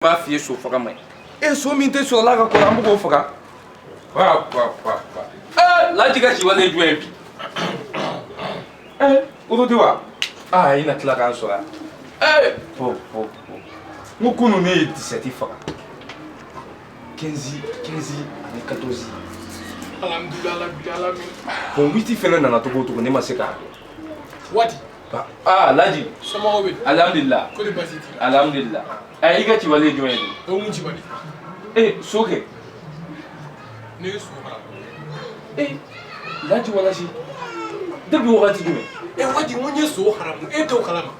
B'a f'i ye, so faga man ɲi. E so min tɛ sɔrɔla ka kɔrɔ, an bɛ k'o faga. Wa wa wa wa, ee, Laji ka ciwale ye jumɛn ye bi? Ee, o tɛ wa? Aa, i na tila k'an sɔrɔ yan. Ee, po po po, n ko kunun ne ye 17 faga, 15, 15 ani 14. Alhamdulilah rabbil alamin. Bon, 8 fɛnɛ nana cogo o cogo, ne ma se k'a dɔn. Waati. Aa, Laji. Somɔgɔw bɛ di? Alhamdulilah. Ko di, baasi t'i la? Alhamdulilah. Ɛ, i ka ciwale ye jumɛn ye bi? O mun cibali? Ee, so kɛ. Ne ye so fara. Ee, Laji, walasi depuis wagati jumɛn? E waati, n ko n ye so haramu, e t'o kalama.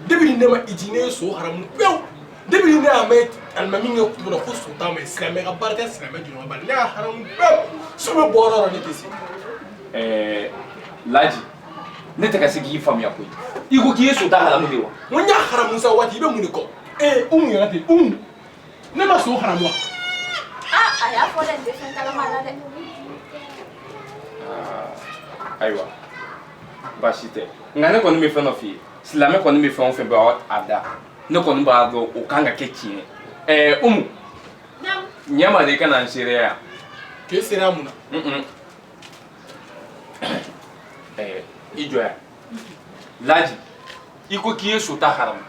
Depuis ni ne ma iji, ne ye so haramu pewu. Depuis ni ne y'a mɛn alimami kɛ kutuba la ko so t'a ma ye, silamɛ ka baara tɛ, silamɛ jɔɲɔgɔn baara, ne y'a haramu pewu. So bɛ bɔ yɔrɔ o yɔrɔ, ne tɛ se. Ɛɛ, Laji, ne tɛ ka se k'i faamuya koyi. I ko k'i ye so ta haramu de wa? N ko n y'a haramu sa. Waati, i bɛ mun de kɔ? Ee, Umu yɛrɛ ten, Umu, ne ma so haramu wa? Ah, a y'a fɔ dɛ, n tɛ fɛn kalama a la dɛ. Aa, ayiwa, baasi tɛ. Nka ne kɔni bɛ fɛn dɔ f'i ye: silamɛ kɔni bɛ fɛn o fɛn bɛ a da, ne kɔni b'a dɔn o kan ka kɛ tiɲɛ ye. Ɛɛ, Umu. Naamu. Ɲɛma de, i ka na n seereya yan. K'e seereya mun na? Ɛɛ, i jɔ yan. Laji, i ko k'i ye so ta haramu.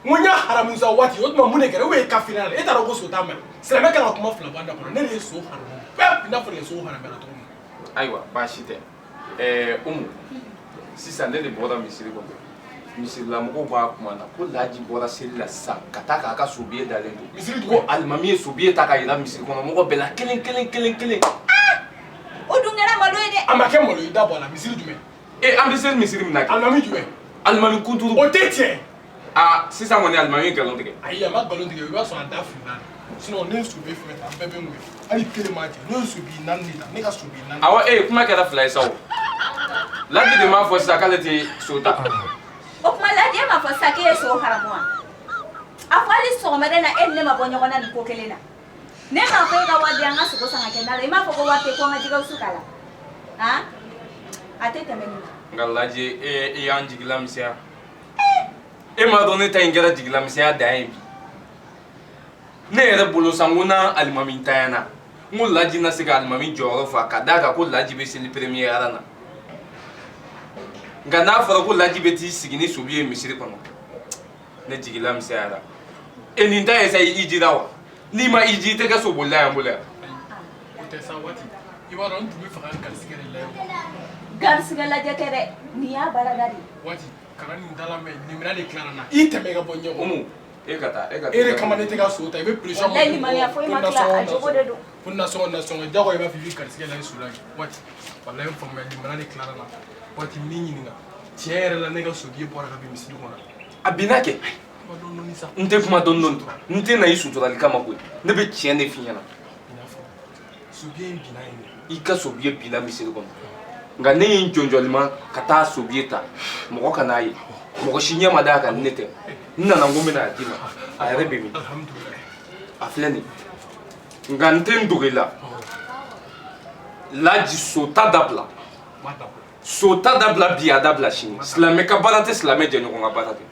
N ko n y'a haramu sa. Waati, o tuma mun de kɛra? Ou bien e kafiriya la, e t'a dɔn ko so t'a ma ɲi? Silamɛ kan ka kuma fila bɔ a da kɔnɔ. Ne de ye so haramu pewu, i n'a fɔ nin ye so haramuyara cogo min na. Ayiwa, baasi tɛ. Ɛɛ, Umu, sisan ne de bɔra misiri kɔnɔ. Misirilamɔgɔw b'a kuma na ko Laji bɔra seli la sisan ka taa k'a ka sobiye dalen to. Misiri ko alimami ye sobiye ta ka yira misiri kɔnɔ mɔgɔ bɛɛ la kelen kelen kelen kelen. O dun kɛra malo ye dɛ. A ma kɛ malo ye, da bɔ a la. Misiri jumɛn? E, an bɛ seli misiri min na kɛ. Alimami jumɛn? Alimami kunturu. O tɛ tiɲɛ. Aa, sisan kɔni alimami ye nkalon tigɛ. Ayi, a ma nkalon tigɛ. I b'a sɔrɔ a da filila de. Sinon ne ye sobiye fɛn ta, an bɛɛ bɛ mun ye, hali kelen m'a jɛ. Ne ye sobiye naani de ta, ne ka sobiye naani. Awɔ, e kuma kɛra fila ye sa. O Laji de m'a fɔ sisan k'ale tɛ so ta. O tuma Laji, e m'a fɔ sisan k'e ye so haramu wa? A fɔ, hali sɔgɔmada in na, e ni ne ma bɔ ɲɔgɔn na nin ko kelen na. Ne m'a fɔ e ka wari di, an ka sogo san ka kɛ na la? I m'a fɔ ko wari tɛ, ko an ka jɛgɛ wusu k'a la? Han, a tɛ tɛmɛ nin kan. Nka Laji, e, i y'an jigila misɛnya. E m'a dɔn ne ta in kɛra jigila misɛnya dan ye bi. Ne yɛrɛ bolo sa, n ko n'an alimami tanyana, n ko Laji na se ka alimami jɔyɔrɔ fa, ka d'a kan ko Laji bɛ seli premier rang na. Nka n'a fɔra ko Laji bɛ t'i sigi ni sobi ye misiri kɔnɔ, ne jigila misɛnyara. E, nin ta ye sa, i jira wa? N'i ma i ji, i tɛ kɛ sobolila y'an bolo yan. O tɛ sa. Waati, i b'a dɔn n tun bɛ fɛ ka n garisigɛ de lajɛ. Garisigɛ lajɛ tɛ dɛ, nin y'a barada de ye. Waati, kana nin dala mɛn, nin de tilara na, i tɛmɛ ka bɔ ɲɛ kɔrɔ. Umu, e ka taa, e ka taa. E de kama ne tɛ ka so ta, i bɛ pression. Walayi, limaniya foyi ma tila a jogo de don. Ko nasɔngɔ, nasɔngɔ, jago i b'a fɔ i b'i garisigɛ lajɛ so la. Waati, walayi, n faamuya, limaniya de tilara na. Waati, n b'i ɲininka, tiɲɛ yɛrɛ la, ne ka sobiye bɔra ka bin misiri kɔnɔ? A binna kɛ. Kuma dɔɔni dɔɔni sa. N tɛ kuma dɔɔni dɔɔni, n tɛ na i suturali kama koyi. Ne bɛ tiɲɛ de f'i ɲɛna. I n'a fɔ sobiye in binna yen de. I ka sobiye binna misiri kɔnɔ, nka ne ye n jɔnjɔlima ka taa sobiye ta, mɔgɔ ka n'a ye, mɔgɔ si ɲɛ ma d'a kan ni ne tɛ. N nana n ko n bɛna a d'i ma. A yɛrɛ bɛ min? Alhamdulilayi. A filɛ nin ye. Nka n tɛ n dogo i la, Laji, so ta dabila. Ma dabila. So ta dabila bi, a dabila sini. Silamɛ ka baara tɛ, silamɛ jɛɲɔgɔn ka baara tɛ.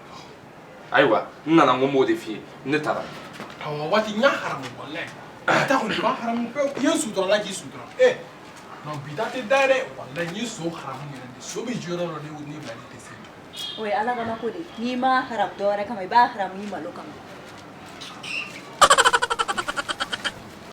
Ayiwa, n nana n ko n b'o de f'i ye. Ne taara. Awɔ, waati, n y'a haramu, walayi. Bi ta kɔni, i b'a haramu pewu. I ye n sutura la k'i sutura. E non, bi ta tɛ da dɛ. Walayi, n ye so haramu yɛrɛ de. So bɛ jɔ yɔrɔ dɔ, ne bila, ne tɛ se. O ye Ala kama ko de ye. N'i ma haramu dɔwɛrɛ kama, i b'a haramu i malo kama.